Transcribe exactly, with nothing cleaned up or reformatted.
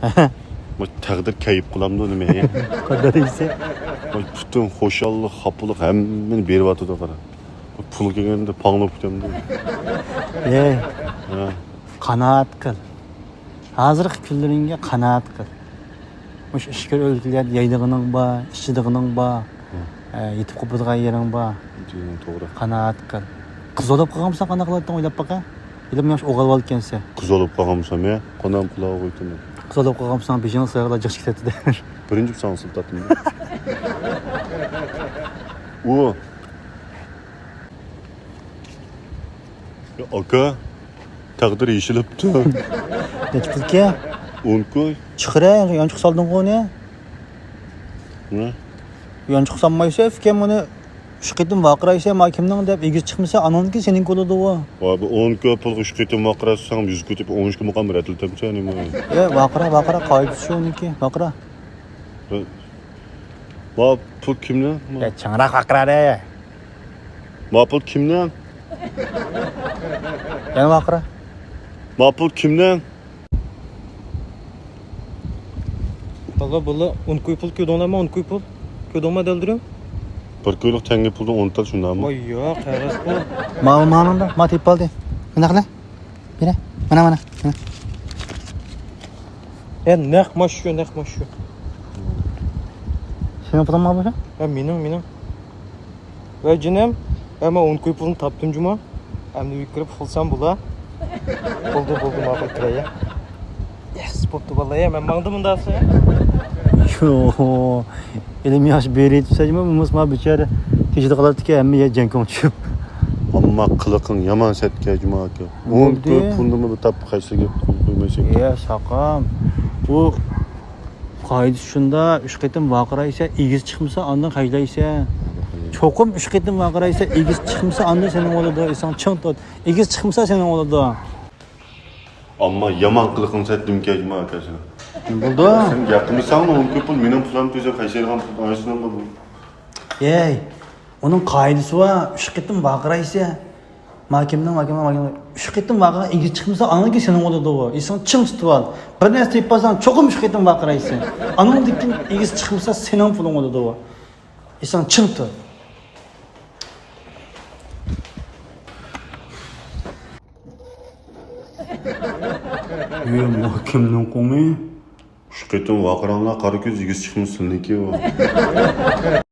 مۇشۇ تەقدىر كەيپ قىلامدۇ نېمە؟ قانداق دەيسەن؟ مۇشۇ پۈتۈن خۇشاللىق، خاپىلىق ھەممىنى بېرىۋاتىدۇ، قارا. پۇل كەلگەندە پاڭلاپ كېتەمدۇ. ئەي، ھە. قانائەت قىل. ھازىرقى كۈنلىرىڭگە قانائەت قىل. مۇشۇ ئىچكىرى ئۆلكىلەردە يەيدىغىنىڭ بار، ئىچىدىغىنىڭ بار، ھە، يېتىپ قوپىدىغان يېرىڭ بار. توغرا. قانائەت قىل. قىز بولۇپ قالغانمىسەن، قانداق قىلاتتىڭ، ئويلاپ باقە. ئىلىم ياش ئوغۇل بالىكەنسەن. قىز بولۇپ قالغانمىسام، يا، قانداق قىلاۋۇ ئويتىمەن. قىز بولۇپ قالغانمىسان، بېشىڭ سىغىرلا جىق چىقىپ كېتەتتى. بىرىنچى ساڭا سىلتاتتىم. ئۇ. يا ئاكا، تەقدىر يېشىلىپتۇ. نەچچە پۇلكەن؟ ئون كوي. چىقىرە، يانچۇق سالدىڭغۇ ئۇنى. نە؟ يانچۇق سالمايسەن، ئۇكام، ئۇنى ئۈچ قېتىم ۋارقىرايسەن، ما كىمنىڭ دەپ، ئېگىز چىقمىسا، ئانىڭدىكى سېنىڭكى بولىدىغۇ. ۋاي، بۇ ئون كوي پۇلغا ئۈچ قېتىم ۋارقىراتساڭ، يۈز كوي تېپىپ، ئون ئۈچ كوي مۇقام رەتلىتەمسەن نېمە؟ ئە، ۋارقىرا، ۋارقىرا، قائىدىسى شۇ ئۇنىڭكى، ۋارقىرا. ما پۇل كىمنىڭ؟ يا، چىڭراق ۋارقىرا دە. ما پۇل كىمنىڭ؟ يەنە ۋارقىرا. ما پۇل كىمنىڭ؟ باللا، باللا، ئون كوي پۇل كۆردۈڭلارمۇ؟ ئون كوي پۇل كۆردۈڭمۇ، دەلدۈرۈم؟ بىر كويلۇق تەڭگە پۇلدىن ئون تال شۇنداقمۇ؟ ۋاي ياق، قەغەز پۇل. ماۋۇ، ماۋۇنىڭدا، ما تېپىپ ئالدى. مانا قىلە. بېرە. مانا، مانا، مانا. ئە، نەق مانا شۇ، نەق مانا شۇ. سېنىڭ پۇلۇڭ ما بۇ؟ ھە، مېنىڭ، مېنىڭ. ۋەي جېنىم، ھە، مەن ئون كوي پۇلنى تاپتىم جۇما. ئەمدى ئۆيگە كىرىپ ئۇخلىسام بولا. بولدى، بولدى، ماقۇل، كىرەي يا. يەس، بوپتۇ باللا، يا، مەن ماڭدىم ئۇنداقسا. يوق. ئىلىم ياش بېرى دېسە، مۇمۇس ما بىچارە تېشىدا قالاتتىكەن، ھەممە يەر جەڭكوڭ چۈشۈپ. ئەمما قىلىقىڭ يامان سەتكە، جۇما ئاكا. ئون بولدى. كوي پۇلنىمۇ بىر تاپقا خەجلىگە پۇل قويمايسەن. يا، ساقام. بۇ قائىدىسى شۇندا، ئۈچ قېتىم ۋارقىرايسەن، ئېگىز چىقمىسا، ئاندىن خەجلەيسەن. چوقۇم ئۈچ قېتىم ۋارقىرايسەن، ئېگىز چىقمىسا، ئاندىن سېنىڭ بولىدۇ. ئېسىڭ چىڭ تۇت. ئېگىز چىقمىسا، سېنىڭ بولىدۇ. ئەمما يامان قىلىقىڭ سەتتىمكەن، جۇما ئاكا، سېنىڭ. بولدى. سەن گەپ قىلمىساڭمۇ، ئون كوي پۇل مېنىڭ پۇلۇم تۈزەپ خەجلەيدىغان پۇل ئايسىنىڭ بۇ. ئەي، ئۇنىڭ قائىدىسى بار، ئۈچ قېتىم ۋارقىرايسەن. ما كىمنىڭ، ما كىمنىڭ، ما كىمنىڭ. ئۈچ قېتىم ۋارقىراپ ئېگىز چىقمىسا، ئاندىن كېيىن سېنىڭ بولىدۇ. ئېسىڭ چىڭ تۇتۇۋال. بىر نەرسە تېپىپ ئالساڭ، چوقۇم ئۈچ قېتىم ۋارقىرايسەن. ئاندىن كېيىن ئېگىز چىقمىسا، سېنىڭ پۇلۇڭ بولىدۇ. ئېسىڭ چىڭ تۇت. ئۆي مۇھكەمنىڭ قوڭى. ئۈچ قېتىم ۋارقىراڭلار، قارا كۆز، ئېگىز چىقمىسا سىلنىڭكى ئۇ.